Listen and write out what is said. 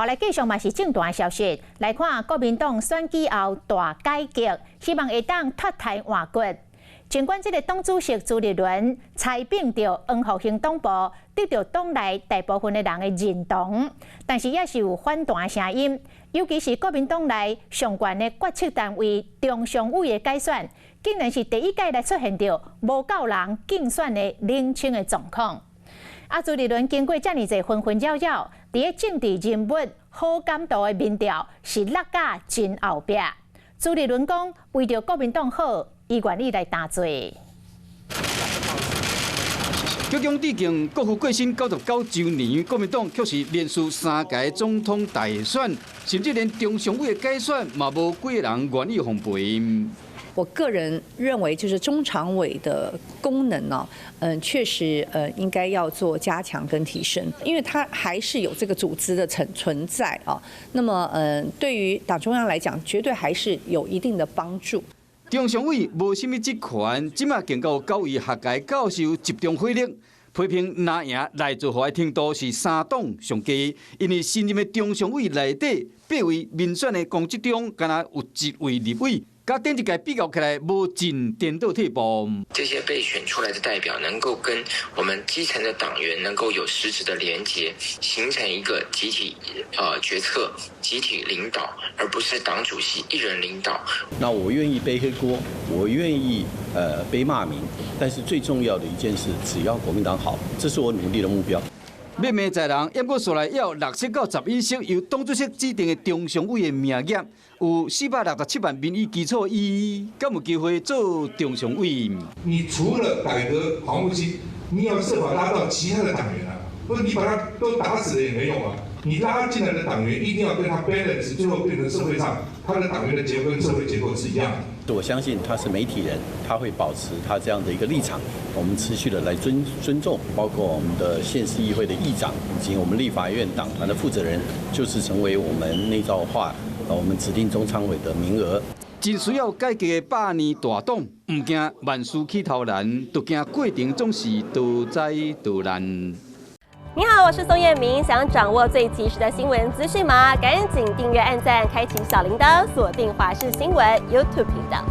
來繼續嘛是政壇消息，來看國民黨選舉後大改革，希望會當脫胎換骨。儘管這个黨主席朱立倫裁併著黃復興黨部，得著黨內大部分的人的認同，但是也是有反彈聲音。尤其是國民黨內上懸的決策單位中常委的改選，竟然是第一屆來出現著無夠人競選的冷清的狀況。啊，朱立倫經過遮爾濟紛紛擾擾，佇咧政治人物好感度的民調是落甲真後壁。朱立倫講，為著國民黨好，伊願意來擔罪。鞠躬致敬國父過身99周年，國民黨卻是連輸三屆總統大選，甚至連中常委的改選嘛無幾個人願意奉陪。我個人認為，就是中常委的功能呢，確實，應該要做加強跟提升，因為它還是有這個組織的存在啊。那麼，對於黨中央來講，絕對還是有一定的幫助。中常委無啥物職權，這馬更夠九位學界教授集中火力批評藍營內做的程度是三黨上低，因為新任的中常委內底八位民選的公職中，敢若有一位立委。佮頂一屆比較起來，無盡顛倒退步。這些被選出來的代表，能夠跟我們基層的黨員能夠有實質的連結，形成一個集體決策、集體領導，而不是黨主席一人領導。那我願意背黑鍋，我願意背罵名，但是最重要的一件事，只要國民黨好，這是我努力的目標。欲罵在人，毋過紲來猶有6席到11席由黨主席指定的中常委的名額，有467萬民意基礎，伊敢有機會做中常委？你除了改革黃復興，你要設法拉到其他的黨員啊，不是你把他都打死了也沒用啊！你拉進來的黨員一定要跟他 balance，最後變成社會上他的黨員的結構跟社會結構是一樣的。我相信他是媒體人，他會保持他這樣的一個立場。我們持續的來尊重，包括我們的縣市議會的議長以及我們立法院黨團的負責人，就是成為我們內造化，我們指定中常委的名額。真需要改革的百年大黨，毋驚萬事起頭難，就驚過程總是多災多難。你好，我是宋燕明，想掌握最及時的新聞資訊嗎？趕緊訂閱、按讚、開啟小鈴鐺，鎖定華視新聞 YouTube 頻道。